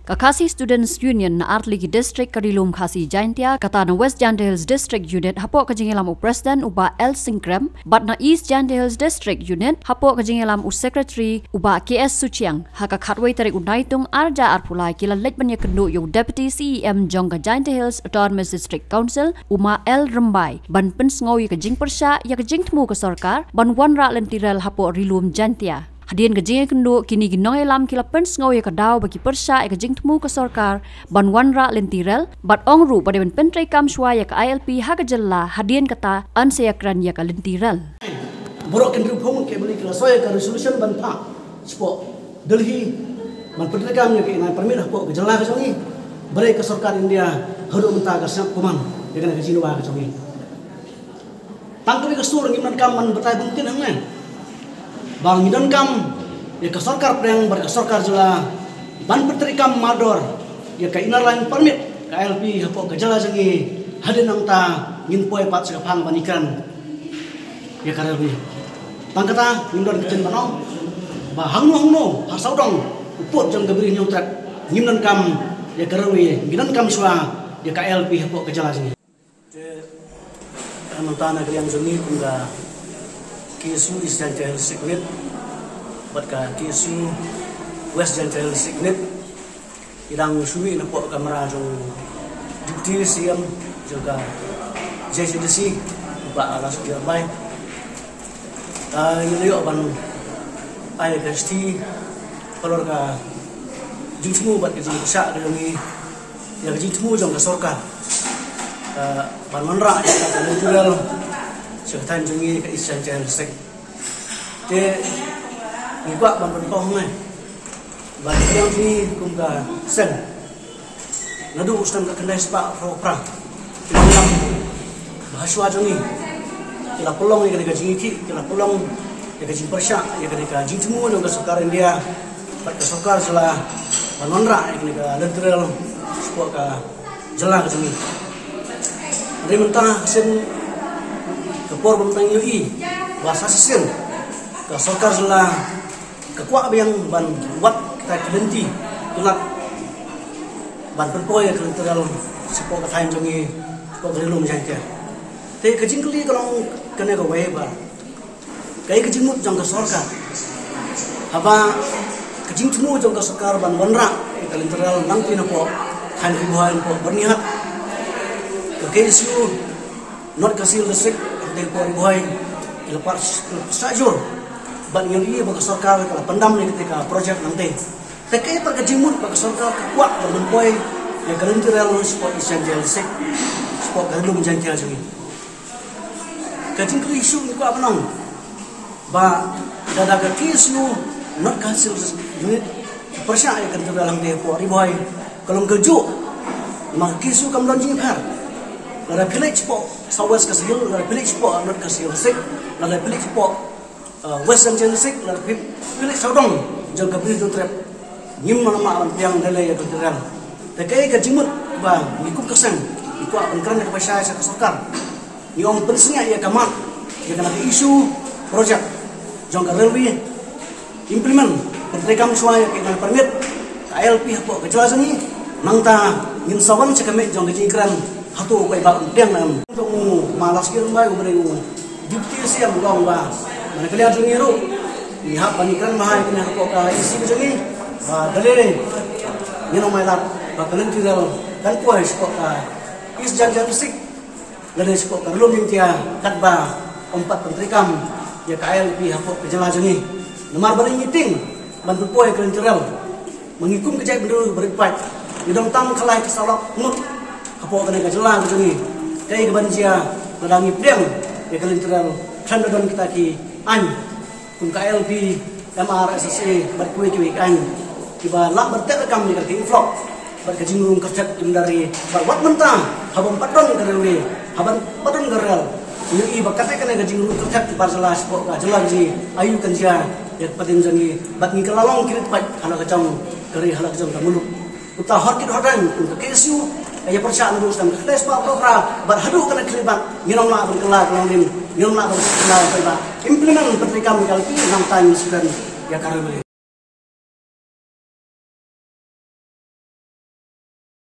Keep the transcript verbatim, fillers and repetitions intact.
Ka Khasi Students Union na artylli ki district ka Ri-lum Khasi Jaintia, kata na West Jaintia Hills District Unit, hapoh ka jingïalam u President u Bah L Singkrem, bad na East Jaintia Hills District Unit, hapoh ka jingïalam u Secretary u Bah K S Suchiang, ha ka khatwei tarik u Naitung arhajar arphew lai ki la leit ban ïakynduh ïa u Deputy C E M jong ka Jaintia Hills Autonomous District Council, u Ma L Rymbai, ban pynsngew ïa ka jingpyrshah ïa ka jingthmu ka sorkar ban wanrah lynti rel hapoh Ri-lum Jaintia. Hadien ka jingïakynduh, kine ki nongïalam ki la pynsngew ïa ka daw ba ki pyrshah ïa ka jingthmu ka sorkar ban wanrah lynti rel, bad ong ruh ba dei ban pyntreikam shuwa ïa ka I L P ha ka jylla, hadien kata yn sa ïakren ïa ka lynti rel. Baroh ki hynriew phew ngut ki bynta ki la soi ïa ka resolution ban phah shapoh Delhi ban pyntreikam ïa ka inline permit hapoh ka jylla ka jong ngi. Balei ka sorkar India haduh mynta ka sngap kumne ïa kane ka jingdawa ka jong ngi? Tang kawei ka sur ngim donkam ban batai bymtip hangne. Ba ngi donkam ïa ka sorkar pdeng bad ka sorkar jylla ban pyntreikam mardor ïa ka inner line permit, ka I L P hapoh ka jylla jong ngi, hadien nangta ngin poi pat sha ka phang ban ïakren ïa ka railway. Tang kata ngim don ka ktien ban ong ba hangno hangno ha sawdong u pud jong ka Bri Hynñiewtrep ngim donkam ïa ka railway, ngi donkam shuwa ïa ka I L P hapoh ka jylla jong ngi. Te, eh, mynta na ka liang jong ngi kum ka K S U East Jaintia Hills District Unit bad ka K S U West Jaintia Hills District Unit, ki dang shu mih napoh kamra jong Deputy C E M jong ka J J D C, Bah Lashkar Rymbai. Ah, ngi la ïoh ban ai ka shithi halor ka jingthmu bad ka jingpyrshah ka jong ngi ïa ka jingthmu jong ka sorkar, ah, ban wanrah ïa ka lynti rel sha ka thaiñ jong ngi ka East Jaintia Hills District. Te ngi kwah ban pynpaw hangne ba ngi kum ka seng naduh u snem ka khyndai spah phraphew phra, ki nongïalam ba ha shuwa jong ngi ki la pynlong ïa kane ka jingïakhih, ki la pynlong ïa ka jingpyrshah ïa kane ka jingthmu jong ka sorkar India bad ka sorkar jylla ban wanrah ïa kane ka lynti rel shapoh ka jylla ka jong ngi. Hynrei mynta shisien, ka por ba mynta ngi ïohi ba sa shisien ka sorkar jylla ka kwah biang ban wad kita ki lynti, ki lad ban pynpoi ïa ka lynti rel shapoh ka thaiñ jong ngi, shapoh ka Ri-lum Jaintia. Te ka jingkylli ka long kane kawei, ba kaei ka jingmut jong ka sorkar haba ka jingthmu jong ka sorkar ban wanrah ïa ka lynti rel nangtei napoh thaiñ Ri Bhoi, napoh Byrnihat? Ka K S U North Khasi Hills District, hangtei hapoh Ri Bhoi, ki la pyrshah, ki la pyrshah jur. Bad ngi ïohi ba ka sorkar ka la pyndam ïa katei ka project nangtei. Te kaei pat ka jingmut ba ka sorkar ka kwah ban pynpoi ïa ka lynti rel shapoh East Jaintia Hills District, shapoh ka Ri-lum Jaintia jong ngi? Ka jingkylli shuh ngi kwah ban ong ba lada ka K S U North Khasi Hills Unit pyrshah ïa ka lynti rel hangtei hapoh Ri Bhoi, ka long kajuh. Namar ka K S U kam don jingpher. Lada phi leit shapoh South West Khasi Hills, lada phi leit shapoh North Khasi Hills District, lada phi leit shapoh, uh, West Jaintia Hills District, lada phi, phi leit sawdong jong ka Bri Hynñiewtrep, ngim nang mad ban pdiang lei ïa ka lynti rel. Te kaei ka jingmut ba ngi kum ka seng ngi kwah ban kren ïa kaba shai sha ka sorkar? Ngi ong pynsngiat ïa ka mat ïa kane ka issue project jong ka railway, implement, pyntreikam shuwa ïa ka inline permit, ka I L P hapoh ka jylla jong ngi. Nangta ngin sa wan sha ka miej jong ka jingkren, hato u paidbah un pdiang ne em. Jong u Ma Lashkar Rymbai, u briew u Deputy C E M, u ong ba na ka liang jong ngi ruh ngi hap ban kren bha ïa kane hapoh ka E C ka jong ngi, ba da lei ngin ym ailad ba ka lynti rel kan poi shapoh ka East Jaintia District lane shapoh ka Ri-lum Jaintia katba ym pat pyntreikam ïa ka I L P hapoh ka jylla jong ngi. Namar balei ngi tieng ban pynpoi ïa ka lynti rel? Ma ngi kum ka jaitbynriew ba rit paid, ngi don tang ka lai ka saw lak ngut hapoh kane ka jylla ka jong ngi. Kaei kaban jia lada ngi pdiang ïa ka lynti rel? Khlem da don kita ki aiñ kum ka I L P, M R S S A bad kiwei kiwei ki aiñ kiba lah ban teh rakam ïa ka influx bad ka jingrung kyrtep jong ka ri. Bad wat mynta haba ym pat don ka railway, haba ym pat don ka rel, ngi ïohi ba katei kane ka jingrung kyrtep jong ka jylla shapoh ka jylla ka jong ngi, aïu kan jia ïa ka pateng jong ngi? Bad ngi kylla long ki rit paid ha la ka jong ka ri, ha la ka jong ka muluk. Uta hor kit hor rang kum ka K S U ka ïa pyrshah naduh snem ka khyndai spah phraphew phra bad haduh kane ka khyllipmat ngin ym lah ban kylla ka longdien, ngin ym lah ban kylla ka, ba implement pyntreikam ïa ka I L P, nangta ngin sa kren ïa ka railway.